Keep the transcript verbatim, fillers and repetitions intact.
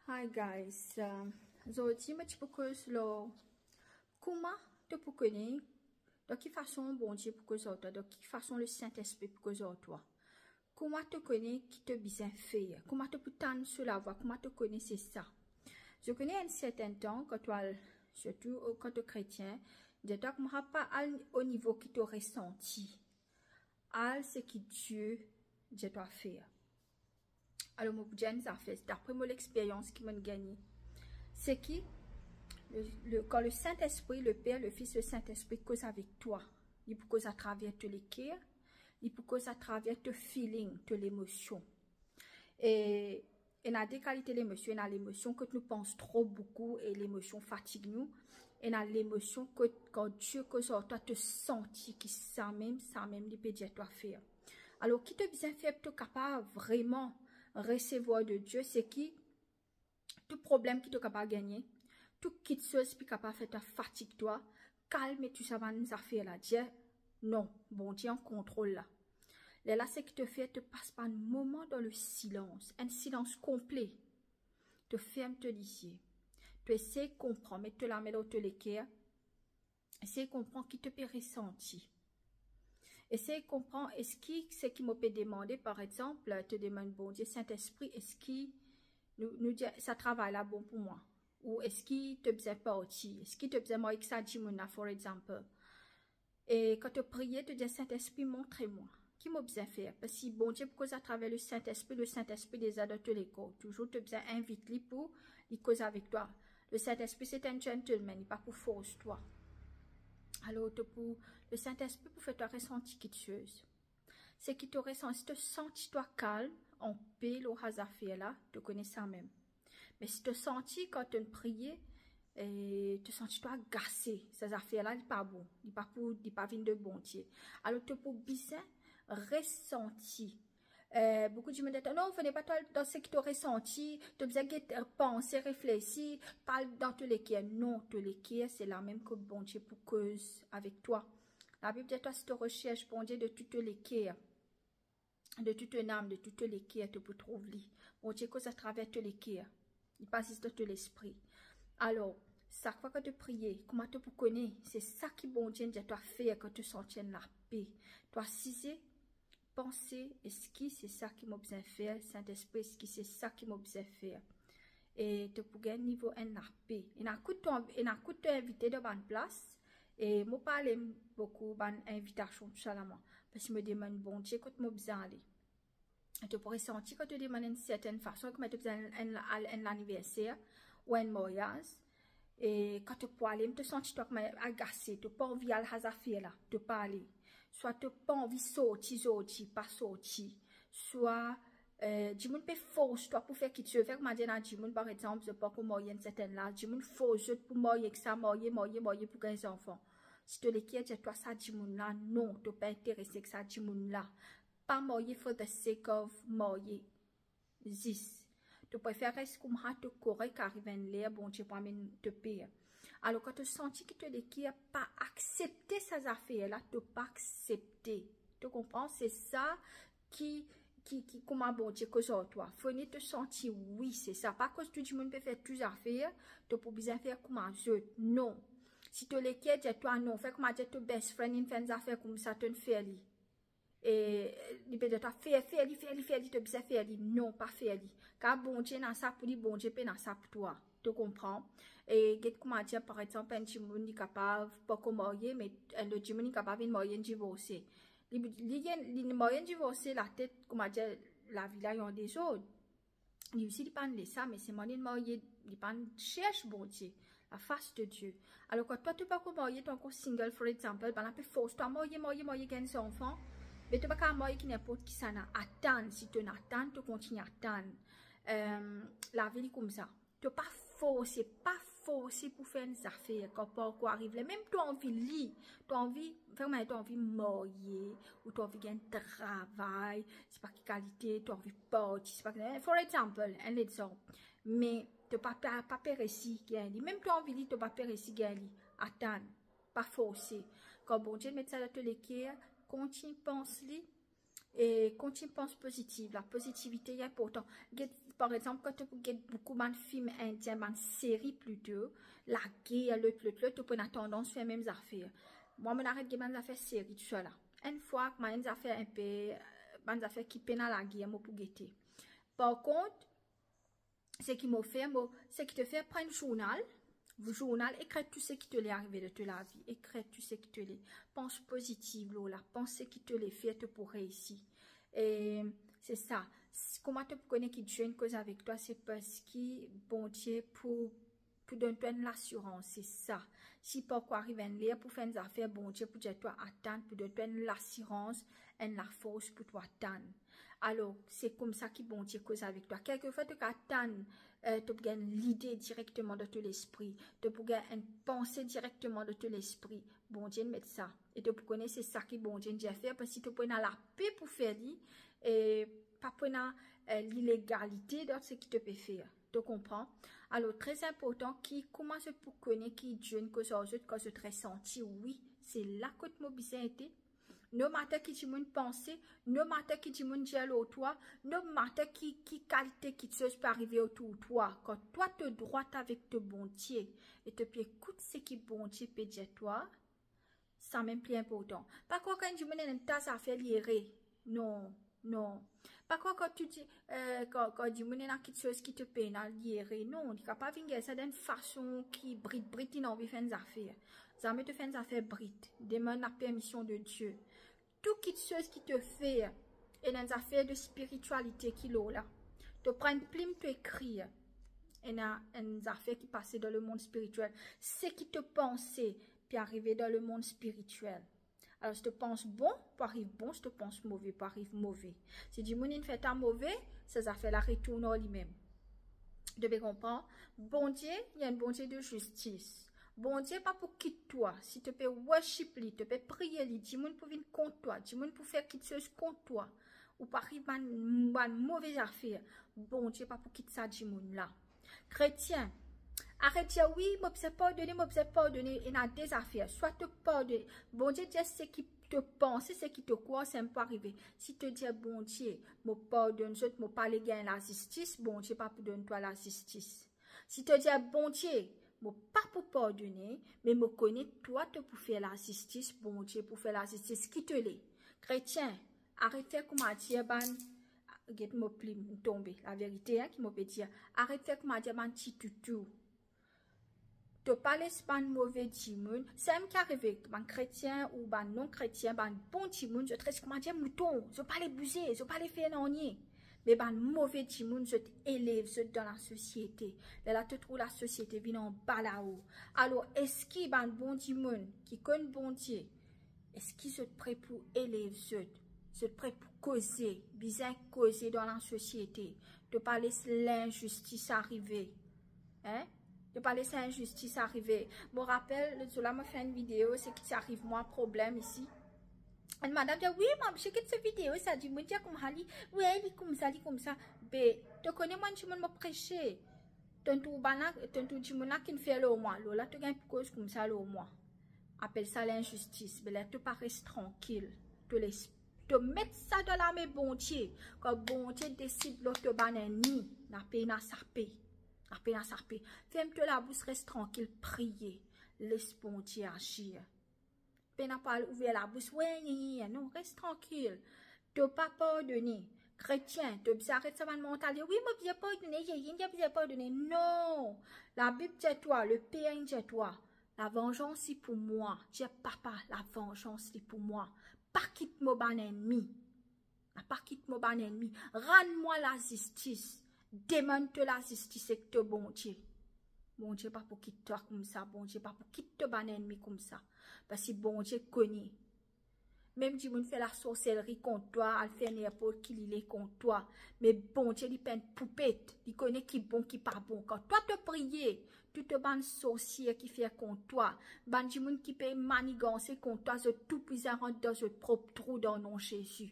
Hi guys, um, zordi mo ti pou koz lor kouma to pou kone, dan ki fason Bondie pou koz ar twa, dan ki fason Lesintespri pou koz ar twa. Kouma to kone ki to bizin fer, kouma to pou tann so lavwa, kouma to kone se sa. Zot kone enn sertenn tan, kan to al, sirtou kan to kretien, dir twa kouma pa al o nivo ki to resanti, al seki Die dir twa fer. Alor, mo pou dir enn zafer, dapre mo lexperyans ki mo'nn gagne, seki le, le, kan Lesintespri, le Per, le Fis, Lesintespri koz avek twa, li pou koz atraver to leker, li pou koz atraver to feeling, to lemosion. E ena de kalite lemosion, ena lemosion kot nou pans tro boukou e lemosion fatig nou, ena lemosion kot kan Die koz ar twa, to santi ki samem, samem li pe dir twa fer. Alor, ki to bizin fer pou to kapav vreman resevwar de Die, seki tou problem ki to kapav gagne, tou kiksoz ki kapav fer twa fatig twa, kalme tou sa bann zafer la, dir non, Bondie an kontrol la. Lerla seki to fer, to pas bann moman dan lesilans, enn silans konple. To ferm to lizie, to esey konpran, met to lame lor to leker, esey konpran ki to pe resanti. Esey konpran, eski seki mo pe demande, par exanp, to demann Bondie, Sintespri, eski nou, nou dir sa travay la bon pou mwa? Ou eski to bizin parti? Eski to bizin marye ek sa dimoun la, for example? E kan to priye, to dir, Sintespri, montre mwa ki mo bizin fer. Parski Bondie pou koz atraver Lesintespri, Lesintespri deza dan to lekor. Touzour to bizin invit li pou li koz avek twa. Lesintespri se enn gentleman, li pa pou fors twa. Alor, to pou, Lesintespri pou fer twa resanti kiksoz. Seki to resanti, si to santi twa kalm, anpe lor sa zafer la, to kone samem. Me si to santi kan to'nn priye, e to santi twa agase, sa zafer la, li pa bon, li pa pou, li pa vinn de Bondie. Alor, to pou bizin resanti. E, boukou dimoun dir, non, fode pa to al dan seki to resanti, to bizin get, panse, reflesi, pa al dan to leker. Non, to leker, se lamem kot Bondie pou koz avek twa. Labib dir twa, si to resers Bondie de tou to leker, de tou to nam, de tou to leker, to pou trouv li. Bondie koz atraver to leker. Li pa zis dan to lespri. Alor, sak fwa kan to priye, kouma to pou kone, se sa ki Bondie dir twa fer kan to santi enn lape. To asize, panse, eski se sa ki mo bizin fer, Sintespri, eski se sa ki mo bizin fer? E to pou gagn nivo enn lape. Ena kout to, ena kout to invite dan bann plas, e mo pa ale boukou bann invitasion, tousala mwa. Parski mo demann Bondie kot mo bizin ale. To pou resanti kan to demann enn sertenn fason, kouma to bizin al enn, al enn laniverser ou enn maryaz. E kan to pou ale, to santi twa kouma agase, to pa anvi al sa zafer la, to pa ale. Swa to pa anvi sorti zordi, pa sorti. Swa, e, dimoun pe fors twa pou fer kiksoz. Fer koumadir ena dimoun, par exanp, zot pankor marye enn sertenn laz, dimoun fors zot pou marye ek sa, marye, marye, marye pou gagn zanfan. Si to leker dir twa sa dimoun la, non, to pa interese ek sa dimoun la. Pa marye for the sake of marye. Zis. To prefer res kouma to korek, ariv enn ler Bondie pou amenn to per. Alor, kan to santi ki to leker pa aksepte sa zafer la, to pa aksepte. To konpran? Se sa ki, ki, ki kouma Bondie koz ar twa. Fode to santi wi, se sa. Pa akoz tou dimoun pe fer tou zafer, to pou bizin fer kouma zot. Non. Si to leker dir twa non, fer koumadir to best friend inn fer enn zafer koumsa, to'nn fer li. E li pe dir twa fer, fer li, fer li, fer li, to bizin fer li. Non, pa fer li. Kar Bondie ena sa pou li, Bondie pena sa pou twa. To konpran? E get koumadir, par exanp, enn dimoun li kapav pankor marye, me enn lot dimoun li kapav vinn marye, inn divorse. Li, li, li marye, inn divorse, latet, koumadir, lavi la inn an dezord. Li osi, li pa'nn le sa, me selman li marye, li pa'nn sers Bondie, la face de Dieu. Alor, kan twa, to pankor marye, to ankor single, for example, bann la pe fors twa marye, marye, marye, gagn zanfan, me to pa kapav marye ek ninport kisannla. Atann, si to'nn atann, to kontign atann. Em, lavi li koumsa. To pa forse, pa forse pou fer enn zafer kan pankor ariv ler. Mem to anvi li, to anvi, fer koumadir to anvi marye, ou to anvi gagn travay, sepa ki kalite, to anvi parti, sepa ki, for example, enn lexanp. Me to pa, pa, pa pe resi gagn li. Mem to anvi li, to pa pe resi gagn li. Atann, pa forse. Kan Bondie met sa dan to leker, kontign pans li, e kontign pans pozitiv. Lapozitivite, li inportan. Get, Par exanp, kan to pou get boukou bann fim indien, bann seri plito, lager, lot, lot, lot, to pou ena tandans fer mem zafer. Mwa, mo'nn aret get bann zafer seri, tousala. Enn fwa, kan bann zafer inpe, bann zafer ki pena lager, mo pou gete. Par kont, seki mo fer, mo, seki to fer, pran zournal, zournal, ekrir tou seki to le arive dan to lavi, ekrir tou seki to le. Pans pozitiv lor la, pans seki to le fer, to pou reisi. E se sa. S-, kouma to pou kone ki Dieu inn koz avek twa, se parski Bondie pou, pou donn twa enn lasirans, se sa. Si pankor ariv enn ler pou fer enn zafer, Bondie pou dir twa atann, pou donn twa enn lasirans, enn lafors pou twa tann. Alor, se koumsa ki Bondie koz avek twa. Kelkefwa to kapav tann, eh, to pou gagn lide direkteman dan to lespri. To pou gagn enn panse direkteman dan to lespri. Bondie inn met sa. E to pou kone se sa ki Bondie inn dir fer, parski to pou ena lape pou fer li, e pa pou ena, eh, lilegalite dan seki to pe fer. To konpran? Alor, tre inportan ki kouma zot pou kone ki Dieu inn koz ar zot, kan zot resanti, wi, se la kot mo bizin ete. No matter ki dimoun panse, no matter ki dimoun dir lor twa, no matter ki, ki kalite kiksoz pe arive otour twa, kan twa to drwat avek to Bondie e to pe ekout seki Bondie pe dir twa, samem pli inportan. Pa krwar kan dimoun ena enn ta zafer li ere. Non, non. Pa krwar kan to di, eh, kan, kan dimoun ena kiksoz ki to pena li ere. Non, li kapav vinn gagn sa dan enn fason ki brit, brit, li ena anvi fer enn zafer. Zame to fer enn zafer brit. Demann lapermision de Dieu. Tou kiksoz ki to fer, ena enn zafer de spiritialite ki lor la. To pran enn plim, to ekrir. Ena enn zafer ki pase dan lemond spiritiel. Seki to panse pe arive dan lemond spiritiel. Alor, si to pans bon, pou ariv bon, si to pans move, pou ariv move. Si dimoun inn fer twa move, sa zafer la retourn ar limem. To pe konpran? Bondie, li enn Bondie de zistis. Bondie pa pou kit twa. Si to pe worship li, to pe priye li, dimoun pou vinn kont twa, dimoun pou fer kiksoz kont twa, ou pou ariv bann, bann move zafer, Bondie pa pou kit sa dimoun la. Kretien, aret dir, "Wi, mo bizin pardone, mo bizin pardone." Ena de zafer, swa to pardone, Bondie dir seki to panse, seki to krwar, samem pou arive. Si to dir Bondie, "Mo pardonn zot, mo pa le gagn lazistis," Bondie pa pou donn twa lazistis. Si to dir Bondie, "Mo pa pou pardone, me mo kone twa to pou fer lazistis," Bondie pou fer lazistis. Ki to le? Kretien, aret fer kouma dir bann, get mo plim tonbe, laverite, hein, ki mo pe dir. Aret fer kouma dir bann ti toutou. To pa les bann move dimoun, samem ki arive, bann kretien ou bann non-kretien, bann bon dimoun, zot res kouma dir mouton, zot pa le bouze, zot pa le fer nanye. Me bann move dimoun, zot elev zot dan lasosiete. Lerla to trouv lasosiete vinn anba lao. Alor, eski bann bon dimoun ki konn Bondie, eski zot pre pou elev zot? Zot pre pou koze, bizin koze dan lasosiete. To pa les linzistis arive. Hein? To pa les linzistis arive. Mo rapel, lot zour la, mo fer enn video, seki ti ariv mwa problem isi. Enn madam dir, "Wi, mo oblize get so video, sa dimoun dir koumsa li, wi, li koumsa, li koumsa." Be, to kone mwa enn dimoun mo prese. To'nn trouv bann la, to'nn trouv dimoun la ki'nn fer lor mwa. Lerla to gagn pou koz koumsa lor mwa. Apel sa linzistis. Be lerla to pa res trankil. To les, to met sa dan lame Bondie. Kan Bondie desid lor to bann ennmi, na pena sape. Na pena sape. Ferm to labous, res trankil, priye. Les Bondie azir. Pena pou al ouver labous, we, ye, ye, ye. Non, res trankil. To pa pardone. Kretien, to bizin aret sa bann mantalite. Wi, mo bizin pardone, ye, ye, mo bizin pardone. Non. Labib dir twa, Leper dir twa, "Lavanzans li pou mwa." Dir Papa, "Lavanzans li pou mwa. Pa kit mo bann ennmi. Pa kit mo bann ennmi. Rann mwa lazistis. Demann to lazistis ek to Bondie." Bondie pa pou kit twa koumsa. Bondie pa pou kit to bann ennmi koumsa. Parski Bondie kone. Mem dimoun fer lasorselri kont twa, al fer ninport ki li le kont twa. Me Bondie, li pa enn poupet. Li kone ki bon, ki pa bon. Kan twa to priye, tou to bann sorsie ki fer kont twa, bann dimoun ki pe maniganse kont twa, zot tou pou bizin rant dan zot prop trou dan nom Zezi.